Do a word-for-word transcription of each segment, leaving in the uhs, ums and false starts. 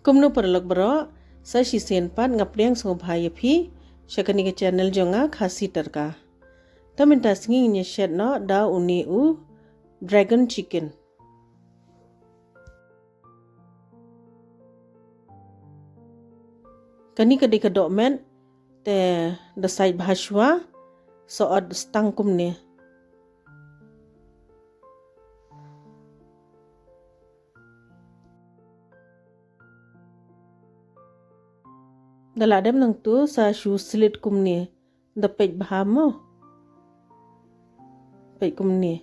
Kumno paralok baroh, sa shisien pat nga pdiang sngewbha ïa phi sha kane ka channel jong nga, Khasi Tadka. Te mynta sngi ngin ïa shet noh da une u dragon chicken. Kane ka dei ka dohmet, te da sait bha shuwa, sa ot stang kumne. Da la dep nangtu sa shu slit kumne. Da peit bha mo. Peit kumne.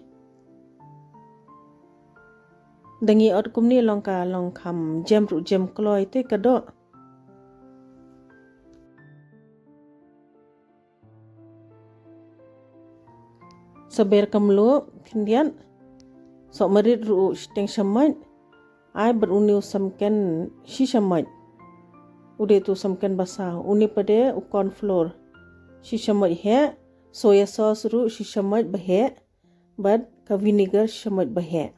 Da ngi ot kumne long ka long kham jem ruh jem kloi te ka doh. Sa ber ka mluh khyndiat. Soh marit ruh shiteng shamoit. Ai bad une u samken shi shamoit. U dei tu samken basaw. Une pat de u corn flour shi shamoit heh. Soya sauce ruh shi shamoit ba heh. Bad ka vinegar shamoit ba heh.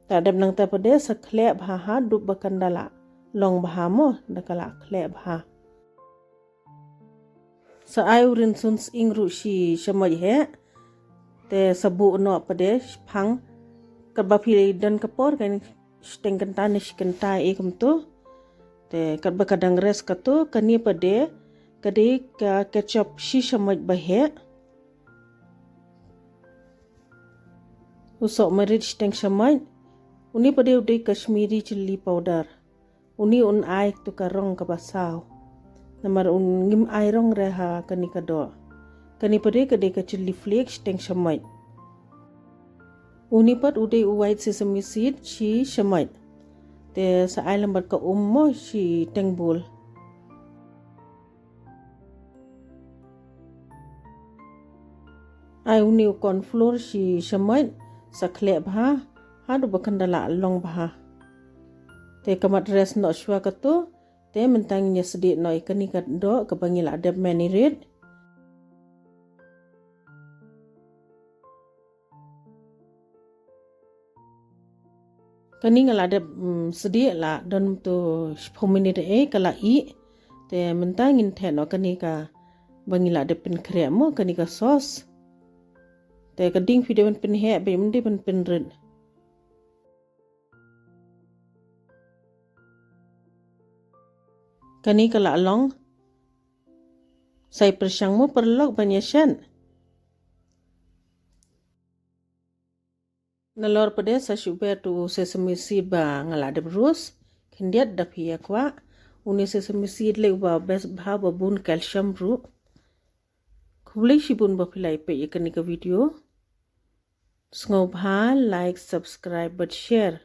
Ta dep nangta pat de sa khleh bha haduh ba kan da la long bha mo, da ka la khleh bha. Sa ai u rynsun sying ruh shi shamoit heh. Te sa buh noh pat de shaphang. Katba phi don ka por kan shiteng kynta ne shi kynta e kumtu. Te katba ka dang rest katu, kane pat de ka dei ka ketchup shi shamoit ba heh. U soh marit shiteng shamoit. Une pat de u dei Kashmiri chilli powder. Une un ai tu ka rong kaba saw. Namar un ngim ai rong re ha kane ka doh. Kane pat de ka dei ka chilli flakes shiteng shamoit. Une pat u dei u white sesame seed shi shamoit. Te sa ai lem bad ka um mo shiteng bul. Ai une u corn flour shi shamoit sa khleh bha haduh ba kan da la long bha. Te ka mat rest noh shuwa katu, te mynta ngin ïa sdieh noh ïa kane ka doh kaba ngi la dep marinate. Kane nga la dep, mm, sdieh la don tu shiphew minit e ka la ih. Te mynta ngin theh noh kane kaba ngi la dep pynkhreh mo, kane ka sauce. Te ka ding phi dei ban pynheh bad ym dei ban pynrit. Kane ka la long. Sa ïa pyrshang mo paralok ban ïa shet. Nalor pat de sa shu ber tu sesame seed ba nga la dep roast khyndiat, da phi ïa kwah. Une sesame seed lei uba best bha, ba bun calcium ruh. Khublei shibun ba phi la ïa peit ïa kane ka video. Sngewbha like, subscribe bad share.